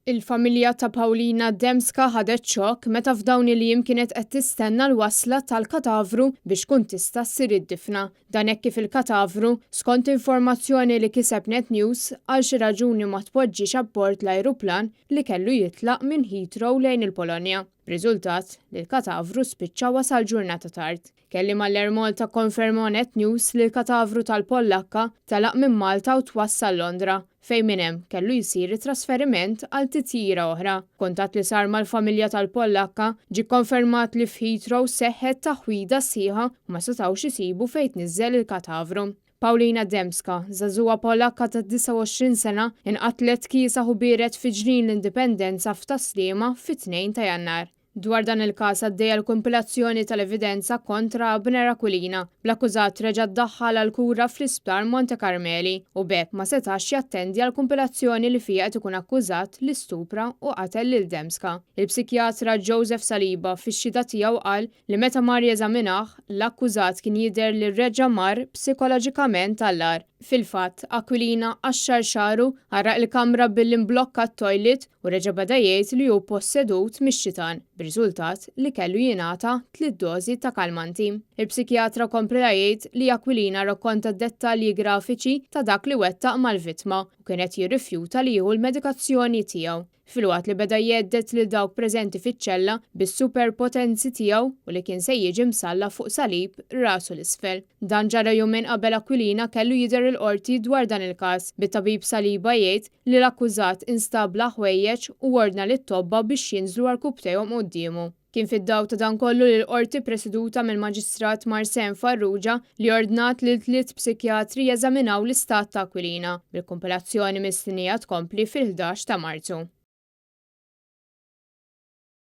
Il-familja ta' Paulina Dembska ħadet xokk meta f'dawn il-jiem kienet qed tistenna l-wasla tal-katavru biex tkun tista' ssir id-difna. Dan hekk kif il-katavru, skont informazzjoni li kiseb Net News, għal xi raġuni ma tpoġġiex abbord l-ajruplan li kellu jitlaq minn Heathrow lejn il-Polonja. B'riżultat li l-katavru spiċċa wasal ġurnata tard. Kelliem għall-Air Malta kkonferma ma' Net News li l-katavru tal-Pollakka telaq minn Malta u twassal Londra, fejn minn hemm kellu jsir it-trasferiment għal titjira oħra. F'kuntatt li sar mal-familja tal-Pollakka, ġie kkonfermat li f'Heathrow seħħet taħwida sħiħa u ma setgħux isibu fejn tniżżel il-katavru. Paulina Dembska, żagħżugħa Pollakka ta' 29 sena, inqatlet kiesaħ u biered fi Ġnien l-Indipendenza f'Tas-Sliema fit-2 ta' Jannar. Dwar dan il-każ għaddejja l-kumpilazzjoni tal-evidenza kontra Abner Aquilina, bl-akkużat reġa' ddaħħal għall-kura fl-Isptar Monte Carmeli u b'hekk ma setax jattendi għall-kumpilazzjoni li fiha qed ikun akkużat li stupra u qatel lil Dembska. Il-psikjatra Joseph Saliba fix-xhieda tiegħu qal li meta mar jeżaminah, l-akkużat kien jidher li reġa' mar psikoloġikament għall-agħar. Fil-fatt, Aquilina qaxxar xagħru, għarraq il-kamra billi mblokka t-toilet u reġa' beda jgħid li hu possedut mix-xitan, b'riżultat li kellu jingħata tliet dożi ta' kalmanti. Il-psikjatra komplea jgħid li Aquilina rrakkonta dettalji grafiċi ta' dak li wettaq mal-vittma u kien qed jirrifjuta li jieħu l-medikazzjoni tiegħu, filwaqt li beda jhedded lil dawk preżenti fiċ-ċella bis-superpotenzi tiegħu u li kien se jiġi msallab fuq salib rasu 'l isfel. Dan ġara jumejn qabel Aquilina kellu jidher il-Qorti dwar dan il-każ, bit-tabib Saliba jgħid li l-akkużat instab bla ħwejjeġ u ordna lit-tobba biex jinżlu għarkupptejhom quddiemu. Kien fid-dawl ta' dan kollu li l-Qorti preseduta mill-Maġistrat Marseanne Farrugia li ordnat lil tliet psikjatri jeżaminaw l-istat ta' Aquilina, bil-kumpilazzjoni mistennija tkompli fil-11 ta' Marzu.